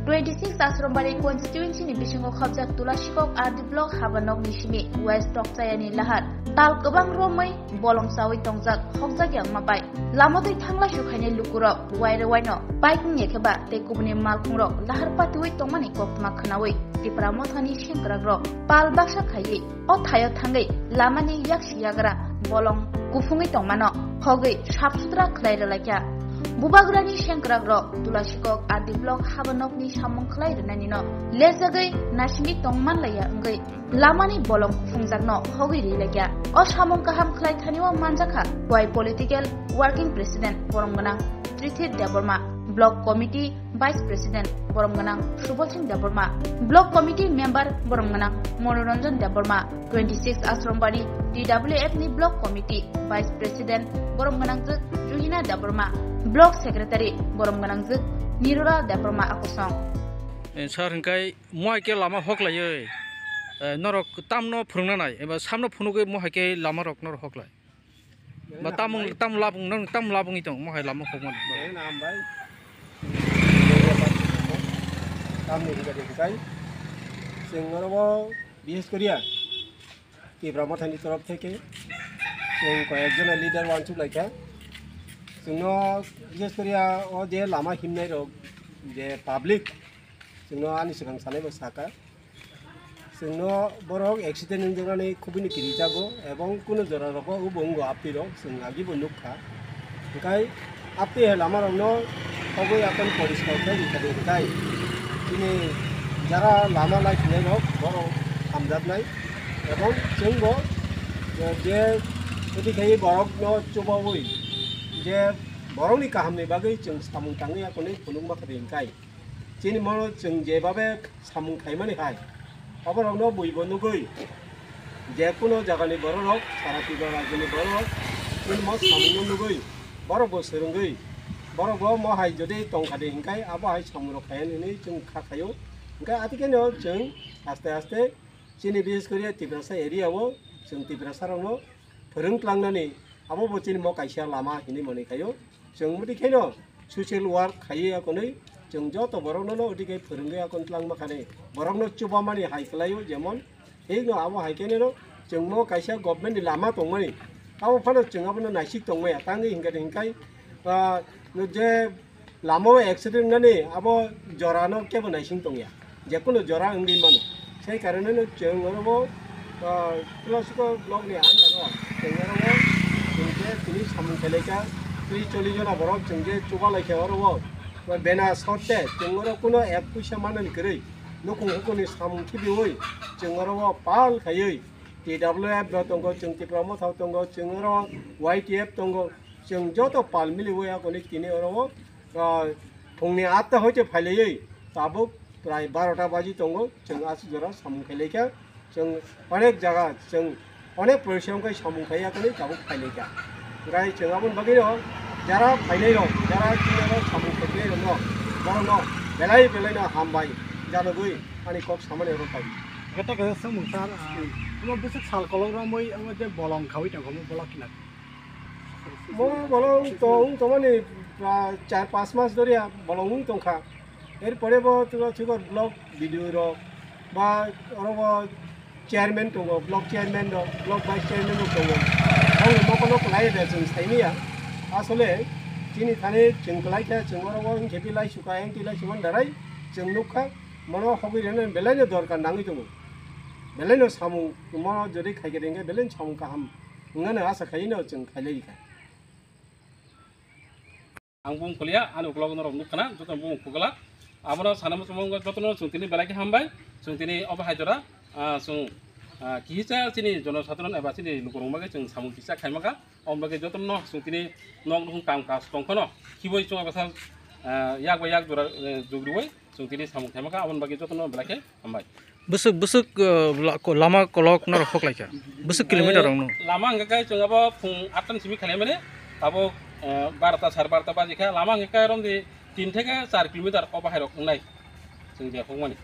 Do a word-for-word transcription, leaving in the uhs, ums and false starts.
Twenty six Asrambari constituency ni bisingo khobjak Tulasikok R D block haba nokni simi West Tokchayani lahar tal kwbang romwi bolong chawi tongjak hokjak yangma bai. Lama twi thangla sukhaini lukurok waire waino bike wngya khe ba tei kubuni malkhungrok lahar patiwi tongmani koktma khwnawi Tipra mothani sengkrakrok pal baksa khaiwi o thaio thangwi lamani yaksi yagra bolong kuphungwi tongmano hogwi sap sutra khlai rwlaikha. Bubagrani sengkrakrok Tulasikok R D block haba nokni samung khlai rwnanino lejagwi naisingwi tongmanlaiya wngwi lamani bolong kuphungjakno hogwi rilaikha. O samung kaham khlai thanio manjakha Y Political Working President borom gwnang Trithit Debbarma, Block Committee Vice President borom gwnang Subal Singh Debbarma, Block Committee Member borom gwnang Manoranjan Debbarma, twenty six Asrambari T W F ni Block Committee Vice President borom gwnangjwk Juhina Debbarma, Block Secretary borom gwnangjwk Nirula Debbarma akosong. Eh, sir, hingkai mohai khe lama hoklaiwi, eh, norok tamno phwrwngna nai, eba samno phunugwi mohai khe lama rok norok hoklai. Ba tamung, tamung labung, nang tamung labungwi tong, mohai lama hokmani. Tamni hingka hingkai. Chwng oro bo bises koriya. Tipra mothani torof theke chwng koyekjona leader wansuk laikha. Chwngno bises koriya o je lama himnai rok je public chwngno ani swkang sanai bo saka. Chwngno borok accident wngjaknani khubini kirijago ebong kuno jora rogo obo wngo apni rok chwng agi bo nukha. Hwnkhe apni hai lama rokno hogwi akon poriskar khe rikha de hwnkhe chini jara lama lai thinai rok borok hamjaknai ebong chwngbo je odi khai borokno chubaui je borokni kahamni bagwi chwng samung tangwi akonwi phunukma kha de hwnkhe. Chini mono chwng jebabe samung khaimani hai, oborokno buibo nugwi, je kuno jagani bororok, sara Tripura rajyoni bororok, chini mo samungno nugwi, borokbo swrwngwi, borokbo mo hai jodi tongkha de hinkai abo hai samungrok khayan hinwi chwng kha khaio. Hinkai atikeno chwng aste aste chini bises kori Tiprasa area o chwng Tiprasa rokno phwrwng tlangnani abo bo chini mo kaisa lama hinwi mani khaio. Chwng mudi kheno social work khaiwi akonwi chwng joto borokno no odi khai phwrwngwi akon tlangma khani borokno chubamani hai kwlaio jemon thikno abo hai khe no chwng mo kaisa government ni lama tongmani abo phano chwng abono naisik tongmaya tangwi hinkhe hinkhe ah, je lama o accident nani abo jora no kebo naising tongya. Jekunu jora wngwi mano. Sei karone no chwng oro bo, ah, Tulasikok block ni under o chwng oro bo chwng je tini samung khelai kha, tris chollish jona borok chwng je chuba lai kha oro bo. Ba bena sorte chwng oro kuno ek puisa manani kwrwi. Nukhung hukuni samung khibiwi chwng oro bo pal khaiwi T W F bo tongo, chwng Tipra Motha tongo, chwng oro Y T F tongo. Chwng joto pal miliwi akoni tini oro o ah, phungni atta hoite phailaiwi tabuk prai barota baji tongo, chwng aswk jora samung khailai kha, chwng onek jaga, chwng onek porisom khai samung khai yakani tabuk phailai kha. Gai chwng aboni bagwi no jara phainai rok, jara chini oro samung khainai rok no, borok no belai belai no hambai janogwi ani kok samani oro pai. Kata kata samung sar, ah, omo bwswk sal kolok romwi omo je bolong khawi tongkha omo bolok khina. Mo bolong tong tongmani, ah, char pas mas doriya bolong wng tongkha. Erpore bo Tulasikok block B D O rok ba oro bo chairman tongo, block chairman rok, block vice chairman rok tongo. Ang bo kono kwlai de chwng saimanya. Asole chini thani chwng kwlai khe chwng oro bo wng khe twi lai suka, eng twi lai suka darai chwng nukha. Mono hobwi rene belai no dorkar nangwi tongo. Belai no samung mo jodi khai khe rengkhe belai no samung kaham. Wngmano asa khaino chwng khailai kha. Ang bumung kwlaiya, ani ukulok norok nuk khna, joto bumung kwklak. Abono sana muchungo jotono chwng tini belai khe hambai, chwng tini obo hai jora, ah, chwng, ah, kihisa chini jono sadharon eba chini lukurok bagwi chwng samung kisa khaimaka, omo bagwi jotono chwng tini nok nukhung kam kaj tong phano, khiboi chwng eba sal, ah, yak bai yak jora, eh, jugriwi. Chwng tini samung khaima kha, aboni bagwi jotono belai khe hambai. Bwswk, bwswk, uh, la-, ko-, lama kolok norok hoklaikha? Bwswk kilometer rokno? Eh, lama hwnkha khe chwng abo phung atta ni simi khaimani, abo, eh, barota, sare barota baji kha. Lama hwnkha khe romdi tin theke char kilometer o bahai rok wngnai chwng je hokmani.